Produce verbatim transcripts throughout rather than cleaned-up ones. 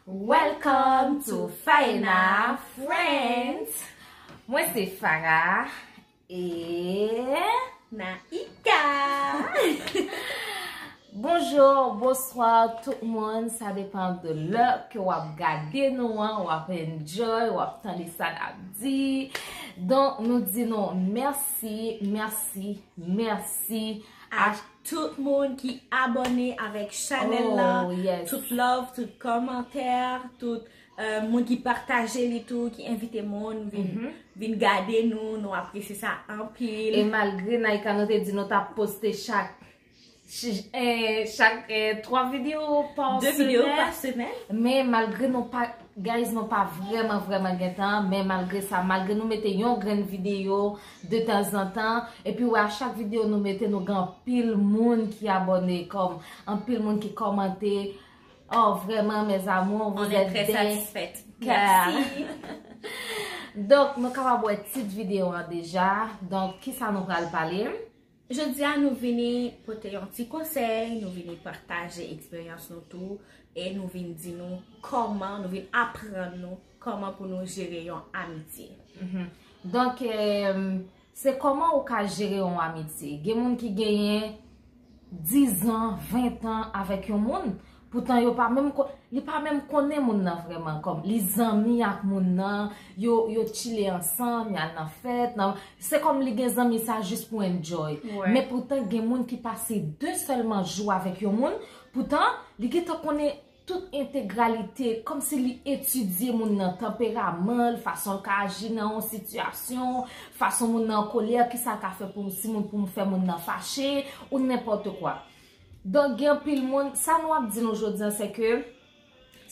Welcome to Faena Friends. Mwen se Farah e Naïka. Bonjou, bonswa tout moun, sa depan de lè ke w ap gade nou an, w ap enjoy, w ap tande sa n ap di. Donk, nou di nou mèsi, mèsi, mèsi a tout moun ki abòne avèk chanèl la, tout love, tout kòmantè, tout euh, moun ki pataje li tou, ki envite moun vin, vin gade nou, nou apresye sa anpil. E malgre Naïka nou te di nou t ap poste chak, ch- eh, chak eh, twa videyo pa semèn, men malgre nou pa, guys, nou pa vrèman, vrèman gen tan, men malgre sa, malgre nou mete yon grenn videyo de tanzantan, epi wè a chak videyo nou mete, nou gen anpil moun ki abòne, kòm anpil moun ki kòmante. Oh, vraiment, mes amours, vous êtes très satisfaite. Merci. Donk, nou kapab wè tit videyo an deja. Donk, kisa nou pral pale? Jodi a, nou vini pote yon ti konsèy, nou vini pataje eksperyans nou tou, e nou vin di nou kòman, nou vin aprann nou kòman pou nou jere yon amitye. Mhm. Donk, eh, se kòman ou ka jere yon amitye. Gen moun ki genyen diz an, ven an avèk yon moun, poutan yo pa menm ko- li pa menm konnen moun nan vrèman, kòm li zanmi ak moun nan, yo, yo chile ansanm, y al nan fèt, nan, se kòm li gen zanmi sa jis pou enjoy. Men poutan gen moun ki pase de sèlman jou avèk yon moun, poutan li gentan konnen tout entegralite, kòmsi li etidye moun nan, tanperaman l, fason l ka aji nan yon sitiyasyon, fason moun nan an kolè, kisa l ka fè pou si moun pou fè moun nan fache, ou nenpòt kwa. Donk, gen anpil moun, sa nou ap di nou jodi a, se ke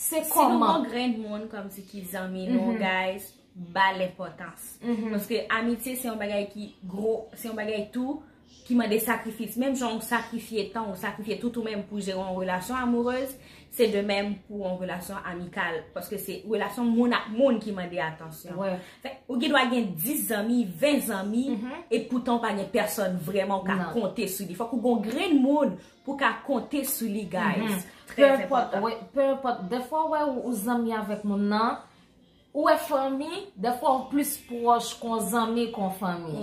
se kòman. Si nou gon grenn moun kòmsi ki zanmi nou, guys, ba l enpòtans. Paske amitye se yon bagay ki gwo, se yon bagay tou ki mande sakrifis. Menm jan w sakrifye tan, w sakrifye tout ou menm pou jere yon relasyon amourèz, se de menm pou yon relasyon amikal. Paske se relasyon moun ak moun ki mande atansyon. Fèk, ou gen dwa gen dis zanmi, ven zanmi, e poutan w pa gen pèsòn vrèman w ka konte sou li. Fòk ou gon grenn moun pou w ka konte sou li, guys. Trè enpòtan. Pe enpòt, dèfwa w wè ou, ou zanmi avèk moun nan, ou wè fanmi, dèfwa ou plis pwòch kon zanmi kon fanmi.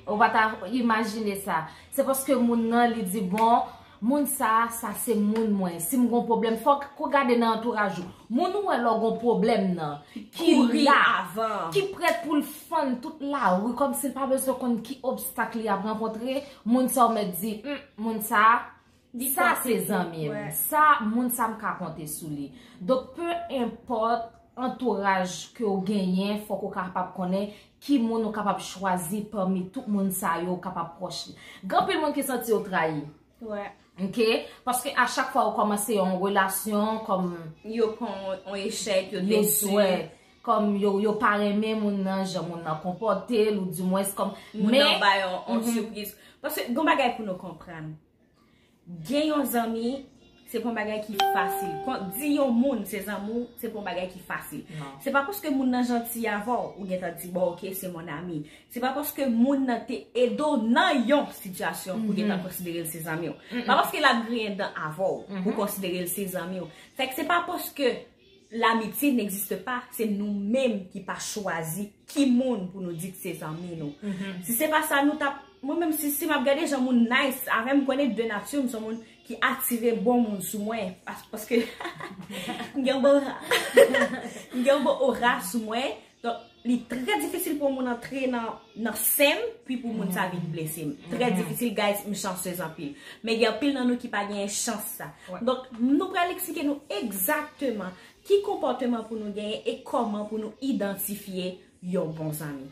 Ou pa ta imajine sa. Se paske moun nan li di, bon, moun sa, sa se moun mwen. Si m gon pwoblèm, fòk ou gade nan antouraj ou. Moun ou wè lè w gon pwoblèm nan, ki la, ki prèt pou l fann tout lari, kòmsi l pa bezwen konn ki obstak li ap rankontre, moun sa w mèt di, hmm, moun sa, sa se zanmi m. Sa, moun sa m ka konte sou li. Donk, pe enpòt antouraj ke w genyen, fòk ou kapab konnen ki moun ou kapab chwazi pami tout moun sa yo ou kapab pwòch li. Gen anpil moun ki santi yo trayi. Ok? Paske a chak fwa ou kòmanse yon relasyon, kòm yo pran yon echèk, yo deswi. Kòm yo, yo pa renmen moun nan, jan moun nan konpòte l, ou dimwens kòm. Moun nan ba yon, yon sipriz. Paske gen yon bagay pou nou konprann. Gen yon zanmi, se pa yon bagay ki fasil. Kon, di yon moun se zanmi w, se pa yon bagay ki fasil. Se pa paske moun nan janti avè w, ou gentan di, bon, ok, c'est mon ami. Se pa paske moun nan te ede w nan yon sitiyasyon pou w gentan konsidere l se zanmi w. Pa paske l ap griyen dan avè w pou w konsidere l se zanmi w. Fèk se pa paske l'amitié n'existe pas, se nou menm ki pa chwazi ki moun pou nou di k se zanmi nou. Si se pa sa, nou t ap, mwen menm, si, si m ap gade jan moun nice avè m, konnen de nati m se yon moun ki atire bon moun sou mwen, pas- paske m gen bon, m gen bon ora sou mwen. Donk, li trè difisil pou yon moun antre nan, nan sen m, pi pou moun sa vin blese m. Trè difisil, guys, m chansez anpil. Men gen anpil nan nou ki pa genyen chans sa. Donk, nou pral eksplike nou egzakteman ki konpòteman pou nou genyen e kòman pou nou idantifye yon bon zanmi.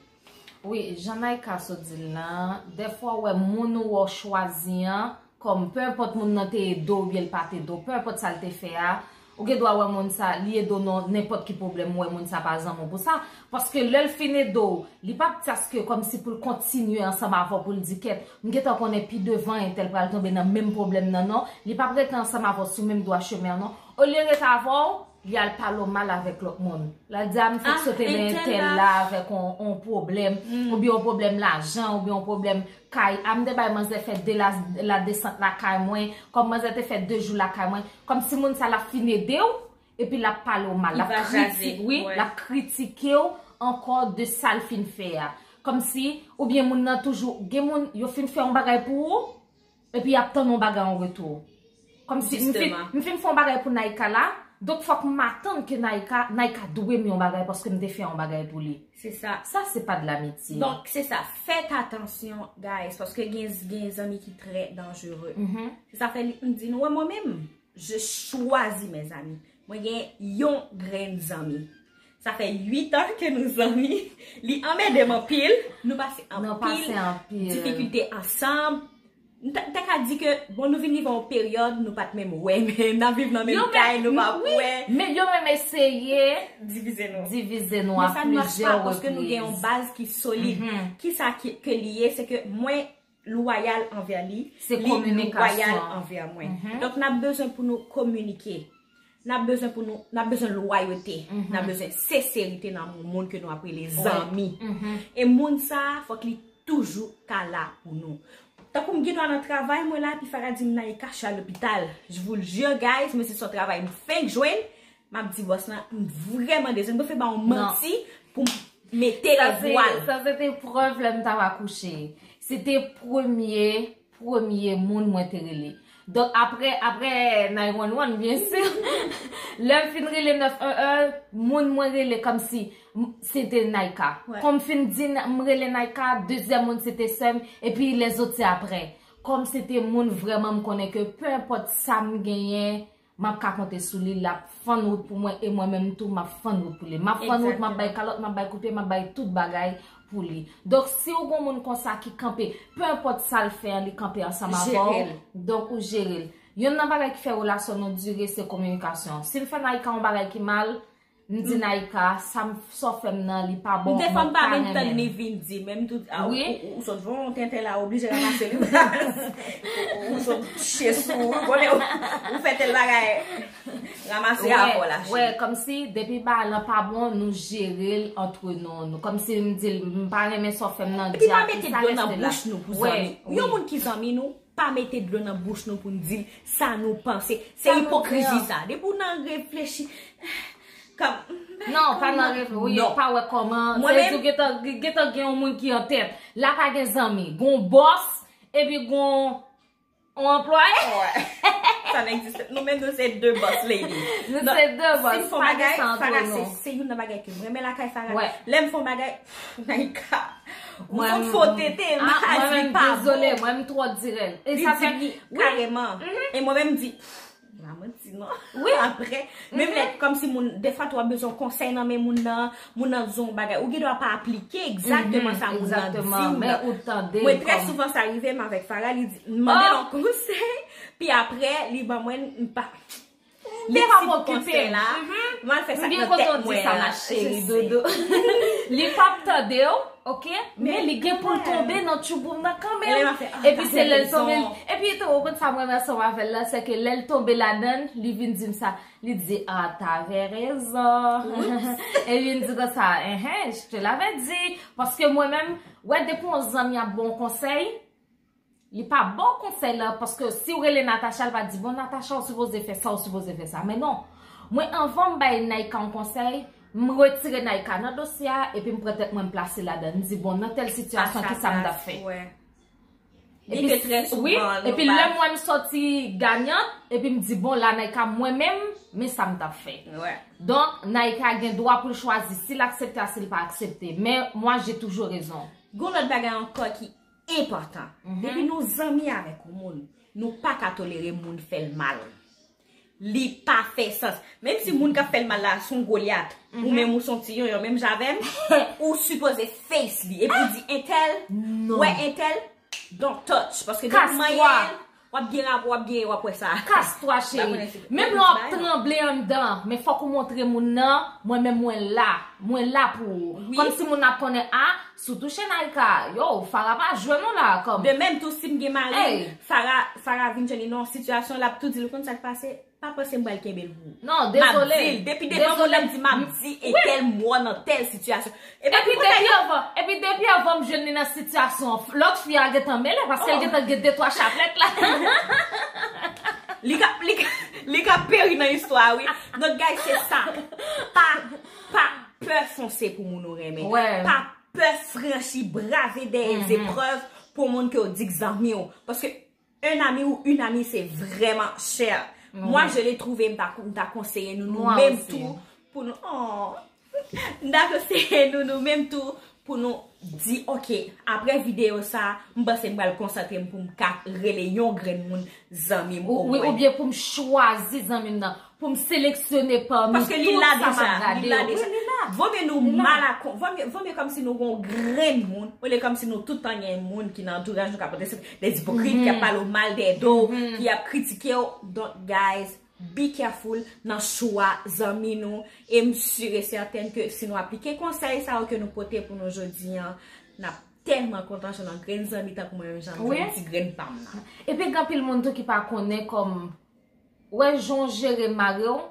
Wi, jan Naïka sot di l lan, dèfwa w wè moun ou wè w chwazi an, kòm, pe enpòt moun nan te ede w oubyen l pa t ede w, pe enpòt sa l te fè a, ou gen dwa wè moun sa, li ede w nan nenpòt ki pwoblèm, ou wè moun sa pa zanmi w pou sa. Paske lè l fin ede w, li p ap tchaske kòmsi pou l kontinye ansanm avè w pou l di, kèt, m gentan konnen pi devan entèl pral tonbe nan menm pwoblèm nan, non. Li p ap rete ansanm avè w sou menm dwa chemen an, non. Olye rete avè w, li al pale w mal avèk lòt moun. L al di, a, m fèk sote nan entèl la avèk on, on pwoblèm, oubyen on pwoblèm lajan, oubyen on pwoblèm kay. A, m te bay manzè fè de la, la desant lakay mwen, kòm manzè te fè de jou lakay mwen. Kòmsi moun sa l ap fin ede w, Epi l ap pale w mal, l ap kritike, wi, l ap kritike w ankò de sa l fin fè a. Kòmsi, oubyen moun nan toujou, gen moun, yo fin fè yon bagay pou ou, epi y ap tann yon bagay an retou. Kòmsi, m fin, m fin fè yon bagay pou Naïka la, donk fòk m atann ke Naïka, Naïka dwe m yon bagay paske m te fè yon bagay pou li. Se sa. Sa, se pa de l'amitié. Donk, se sa. Fèt atansyon, guys, paske gen, gen zanmi ki trè danjere. Se sa fè li, m di nou, wè, mwen menm, je choisis mes amis. Mwen gen yon grenn zanmi. Sa fè uit an ke nou zanmi. Li anmède m anpil. Nou pase anpil difikilte ansanm. M ta, ta ka di ke, bon, nou vin rive yon peryòd, nou pa t menm wè, men n ap viv nan menm kay, nou pa wè. Men yo menm eseye divize nou, divize nou a plizyè repriz. Men sa n mache pa, paske nou gen yon baz ki solid. Kisa ki, ke li ye? Se ke mwen, lwayal anvè li, li lwayal anvè mwen. Donk, n ap bezwen pou nou kominike. N ap bezwen pou nou, n ap bezwen lwayote. N ap bezwen senserite nan moun ke nou ap rele zanmi. E moun sa a, fòk li toujou ka la pou nou. Tankou m gen dwa nan travay mwen la, epi Farah di m Naïka, je suis à l'hôpital. Je vous le jure, guys, mwen se yon travay m fenk jwenn. M ap di bòs lan, m vrèman dezole. M prefere ba yon manti pou m mete lè vwal. Sa se te prèv lè m t ap akouche. Se te premye, premye moun mwen te rele. Donk, apre, apre nine one one, byen si, lè m fin rele nèf un un, moun mwen rele kòmsi m, se te Naïka. Kòm m fin di m rele Naïka, dezyèm moun se te sè m, epi lèzòt se apre. Kòm se te moun vrèman m konnen ke pe enpòt sa m genyen, m ap ka konte sou li, l ap fann wout pou mwen, e mwen menm tou, m ap fann wout pou li. M ap fann wout, m ap bay kalòt, m ap bay kout pye, m ap bay tout bagay pou li. Donk, si w gon moun konsa ki kanpe, pe enpòt sa l fè an, li kanpe ansanm avè w, donk ou jere l. Yonn nan bagay ki fè relasyon nou dire, se kominikasyon. Si m fè Naïka yon bagay ki mal, m di Naïka, sa m, sa w fè m nan, li pa bon, mwen pa renmen l. Defwa m pa menm tann li vin di, men m tou, a, ou, ou, ou sot voye yon tenten la, ou oblije ranmase li. Ou, ou sot chye sou, ou konnen, ou, ou fè tèl bagay, ranmase avè w la, cheri. Wè, kòmsi, depi bagay lan pa bon, nou jere l antre nou. Nou, kòmsi m di l, m pa renmen sa w fè m nan, di a, sa reste la. Epi pa mete dlo nan bouch nou pou zanmi. Yon moun ki zanmi nou, pa mete dlo nan bouch nou pou n di l sa nou panse. Se ipokrizi sa. Depi w nan reflechi, kòm, non, pa nan reflechi, wi, pa wè kòman. Mwen menm, gentan, gentan gen yon moun ki an tèt. La pa gen zanmi. Gon bòs, epi gon, yon anplwaye. Sa n egziste. Nou menm, nou se de boss lady. Nou se de boss, pa gen sa antre nou. Se, se youn nan bagay ke m renmen lakay Farah. Lè m fè yon bagay, Naïka, ou fout fote te, m pa di pa bon. Dezole, mwen m twò dirèk. E sa fè li kareman. E mwen menm m di, pa manti non. Wi. Apre, menm lè, kòmsi moun, defwa tou w ap bezwen yon konsèy nan men moun nan, moun nan di w yon bagay, ou gen dwa pa aplike egzakteman sa moun nan di w nan. Men ou tande. Mwen, trè souvan sa rive m avèk Farah, li di, m mande l yon konsèy, pi apre, li ban mwen, m pa. Li pa okipe m. M al fè sa k nan tèt mwen an. Li p ap tande w, oke? Men li gen pou l tonbe nan tchouboum nan kanmenm. Epi se lè l tonbe. Epi tou, ou konn sa mwen renmen ansanm avè l la, se ke lè l tonbe ladan l, li vin di m sa. Li di, ah, t'avais raison. Epi li di konsa, enhen, je te l'avais dit. Paske mwen menm, wè, depi yon zanmi ap ba w konsèy, li pa ba w konsèy la, paske si w rele Natacha, l va di, bon, Natacha, ou sipoze fè sa, ou sipoze fè sa. Men non, mwen, anvan m bay Naïka yon konsèy, m retire Naïka nan dosye a, epi m pran tèt mwen, m plase ladan l. M di, bon, nan tèl sitiyasyon, kisa m t ap fè? Epi, wi, epi lè m wè m sòti ganyant, epi m di, bon, la, Naïka, mwen menm, men sa m t ap fè. Donk, Naïka gen dwa pou l chwazi si l aksepte a, si l pa aksepte. Men, moi, j'ai toujours raison. Gon lòt bagay ankò ki enpòtan. Depi nou zanmi avèk yon moun, nou pa ka tolere moun fè l mal. Li pa fè sans. Menm si moun k ap fè l mal la se yon Golyat, ou menm ou se yon ti yonyon menm jan avè m, ou sipoze face li. Epi w di, entèl, wè entèl, don't touch. Paske depi w manyen l, w ap gen rapò, w ap gen, w ap wè sa. Kas twa, cheri. Menm lè w ap tranble anndan, men fòk ou montre moun nan, mwen menm mwen la. Mwen la pou ou. Kòmsi moun nan ap konnen, a, si w touche Naïka, yo, Farah pa jwe non la, kòm. De menm tou, si m gen mari, Farah, Farah vin jwenn li nan yon sitiyasyon, l ap tou di l, ou konn sa k pase? Pa panse m pral kenbe l pou ou. Non, dezole. M ap di l, depi devan moun nan, m di, m ap di entèl m wè w nan tèl sitiyasyon. Epi depi anvan, epi depi anvan m jwenn li nan sitiyasyon, lòt fi a gentan mele, paske l gentan gen de twa chaplèt la. Li ka, li ka, li ka peri nan istwa, wi. Donk, guys, se sa. Pa, pa pè fonse pou moun ou renmen. Pa pè franchi, brave dèyè zeprèv pou moun ke w di k zanmi w. Paske un ami ou une amie, c'est vraiment cher. Mwen, je l'ai trouvé, m ta, m ta konseye nou, nou menm tou, pou nou, oh, m ta konseye nou, nou menm tou, pou nou di, ok, apre videyo sa, m panse m pral konsantre m pou m ka rele yon grenn moun zanmi m omwen. Wi, oubyen pou m chwazi zanmi m nan, pou m seleksyone pami tout sa m ap gade yo. Paske li la deja, li la deja. Wi, li la. Vomye nou mal akon, vomye, vomye kòmsi nou gon grenn moun, olye kòmsi nou tout tan gen moun ki nan antouraj nou k ap pote se des hypocrites, ki ap pale w mal dèyè do w, ki ap kritike w. Donk, guys, be careful nan chwa zanmi nou. E m sûr et certaine ke si nou aplike konsèy sa yo ke nou pote pou nou jodi an, n ap tèlman kontan jan nan grenn zanmi tankou mwen menm jan m jwenn ti grenn pa m nan. Epi gen anpil moun tou ki pa konnen kòm, wè jan w jere mari w,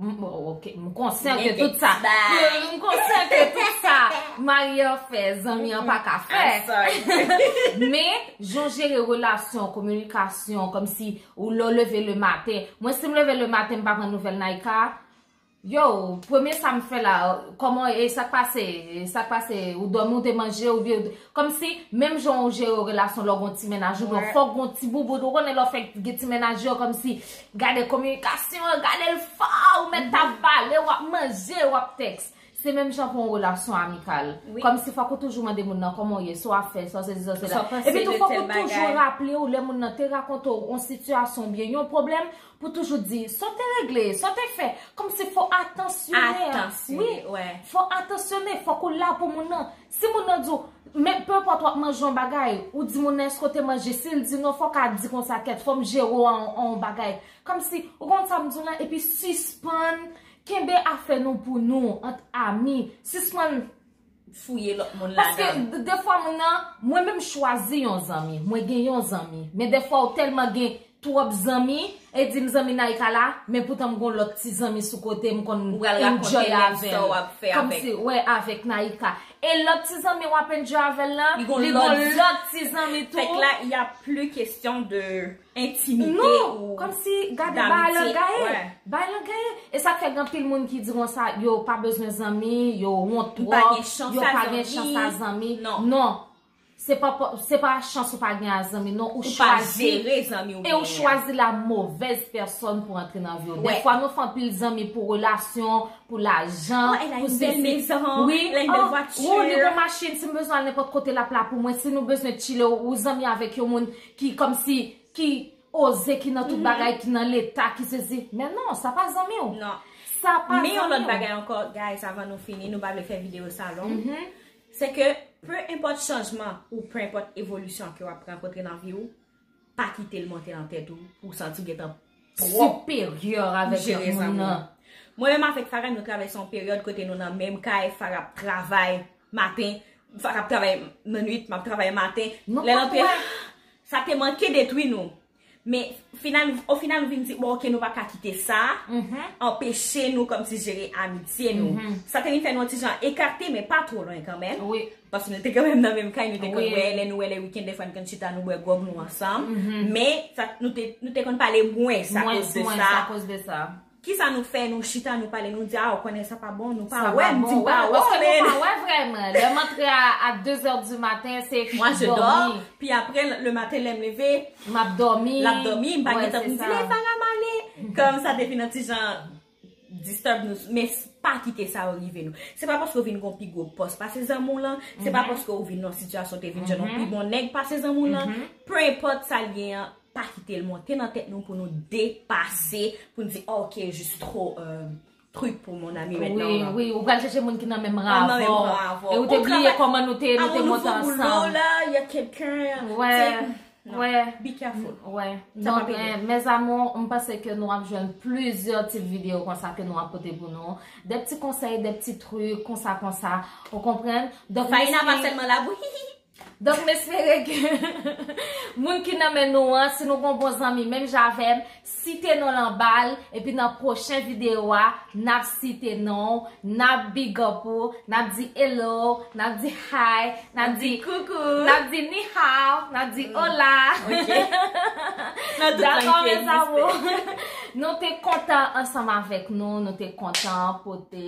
m, ok, m konsyan ke tout sa, m konsyan ke tout sa mari an fè, zanmi an pa ka fè. Men, jan w jere relasyon, kominikasyon, kòmsi ou lè w leve le maten. Mwen, si m leve le maten, m pa pran nouvèl Naïka, yo, premye sa m fè la, kòman, e sa k pase, e sa k pase, ou dòmi, ou te manje, oubyen, kòmsi, menm jan w jere relasyon lè w gon ti mennaj, oubyen fòk gon ti boubout, ou konnen lè w fèk gen ti mennaj yo, kòmsi, gade kominikasyon an, gade l fò, ou mèt t ap pale, w ap manje, w ap tèks. Se menm jan pou yon relasyon amikal. Kòmsi fòk ou toujou mande moun nan kòman w ye, sa w ap fè, sa w sezi, sa w sela. Epi tou fòk ou toujou raple w lè moun nan te rakonte w yon sitiyasyon oubyen yon pwoblèm, pou toujou di, sa w te regle, sa w te fè. Kòmsi fò w atansyone. Atansyone, wi. Fò w atansyone, fòk ou la pou moun nan. Si moun nan di w, men pe enpòt w ap manje yon bagay, ou di moun nan èske w te manje, si l di non, fò w ka di konsa kèt, fò m jere w an, an yon bagay. Kòmsi, ou konn sa m di w lan, epi sispann kenbe afè nou pou nou, ant ami. Sispann fouye lòt moun ladan. Paske d-, defwa moun nan, mwen menm chwazi yon zanmi, mwen gen yon zanmi. Men defwa ou tèlman gen twòp zanmi, e di m zanmi Naïka la, men poutan m gon lòt ti zanmi sou kote m konn enjoy avè l. Kòmsi, wè, avèk Naïka. E lòt ti zanmi w ap enjoy avè l lan, li gon lòt ti zanmi tou. Fèk la, y a plus question de entimite. Non, kòmsi gade bagay lan gaye. Bagay lan gaye. E sa k fè gen anpil moun ki di konsa, yo pa bezwen zanmi, yo wont twòp, yo pa gen chans a zanmi. Non. Se pa, se pa chans ou pa gen a zanmi, non. Ou chwazi, e ou chwazi la mauvaise personne pou antre nan vi w. Defwa nou fè anpil zanmi pou relasyon, pou lajan, pou sesi. Wi, oh, li gon machin, si m bezwen al nenpòt kote l ap la pou mwen. Si nou bezwen chile, ou zanmi avèk yon moun ki kòmsi ki oze, ki nan tout bagay, ki nan leta, ki sezi. Men non, sa pa zanmi w. Non. Sa pa zanmi w. Men yon lòt bagay ankò, guys, avan nou fini, nou pa vle fè videyo sa long. Se ke, pe enpòt chanjman ou pe enpòt evolisyon ke w ap rankontre nan vi w, pa kite l monte nan tèt ou, pou w santi w gentan twòp siperyè avèk lòt moun nan. Mwen menm avèk Farah, nou travèse yon peryòd kote nou nan menm kay, Farah ap travay maten, Farah ap travay nan nwit, m ap travay maten. Lè l antre, sa te manke detwi nou. Men, final, o final, nou vin di, bon, ok, nou pa ka kite sa anpeche nou kòmsi jere amitye nou. Sa te vin fè nou yon ti jan ekate, men pa twò lwen kanmenm. Paske nou te kanmenm nan menm kay, nou te konn wè, lè nou wè le weekend, defwa nou konn chita, nou bwè gwòg nou ansanm. Men, sa, nou te, nou te konn pale mwens akoz de sa. Kisa nou fè? Nou chita, nou pale, nou di, a, ou konnen sa pa bon, nou pa wè, m di m pa wè, paske nou pa wè vrèman. Lè m antre a, a deux heures du matin, se dòmi. Pi apre, le maten, lè m leve, m ap dòmi. L ap dòmi, m pa gentan pou m di, lè Farah m ale. Kòm sa te vin yon ti jan disturb nou, men pa kite sa yo rive nou. Se pa paske w vin gon pi gwo pòs pase zanmi w lan, se pa paske w vin nan yon sitiyasyon te vin jwenn yon pi bon nèg pase zanmi w lan. Pe enpòt sa l ye an, pa kite l monte nan tèt nou pou nou depase, pou n di, ok, je suis trop, euh, truc pour mon ami maintenant, non. Wi, wi, ou pral chèche moun ki nan menm ran avè w. E ou te bliye kòman nou te, nou te monte ansanm. Ou travay, a yon nouvo boulot la, y a quelqu'un, tu sais, non, be careful. Donk, mes amours, m panse ke nou ap jwenn plizyè ti videyo konsa ke nou ap pote pou nou. De ti konsèy, de ti trik, konsa, konsa. Ou konprann? Donk, Faïna pa sèlman la pou Donk, m espere ke moun ki nan men nou an, si nou gon bon zanmi menm jan avè m, site non l anba l, epi nan pwochen videyo a, n ap site non w, n ap big up ou, n ap di hello, n ap di hi, n ap di Koukou. N ap di ni hao, n ap di hola. Ok. Nan tout Dakò, lang ki mes amours. egziste. Nou te kontan ansanm avèk nou, nou te kontan pote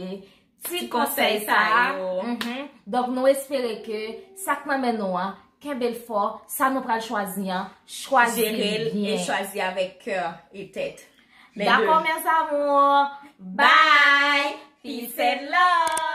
ti Ti konsèy konsèy sa. sa yo. Mhm. Donk, nou espere ke sa k nan men nou an, kenbe l fò, sa nou pral chwazi an, chwazi Jere l e byen. Chwazi avèk kè e tèt. Men Dakò, de. Mes amours. Bye. Peace and love.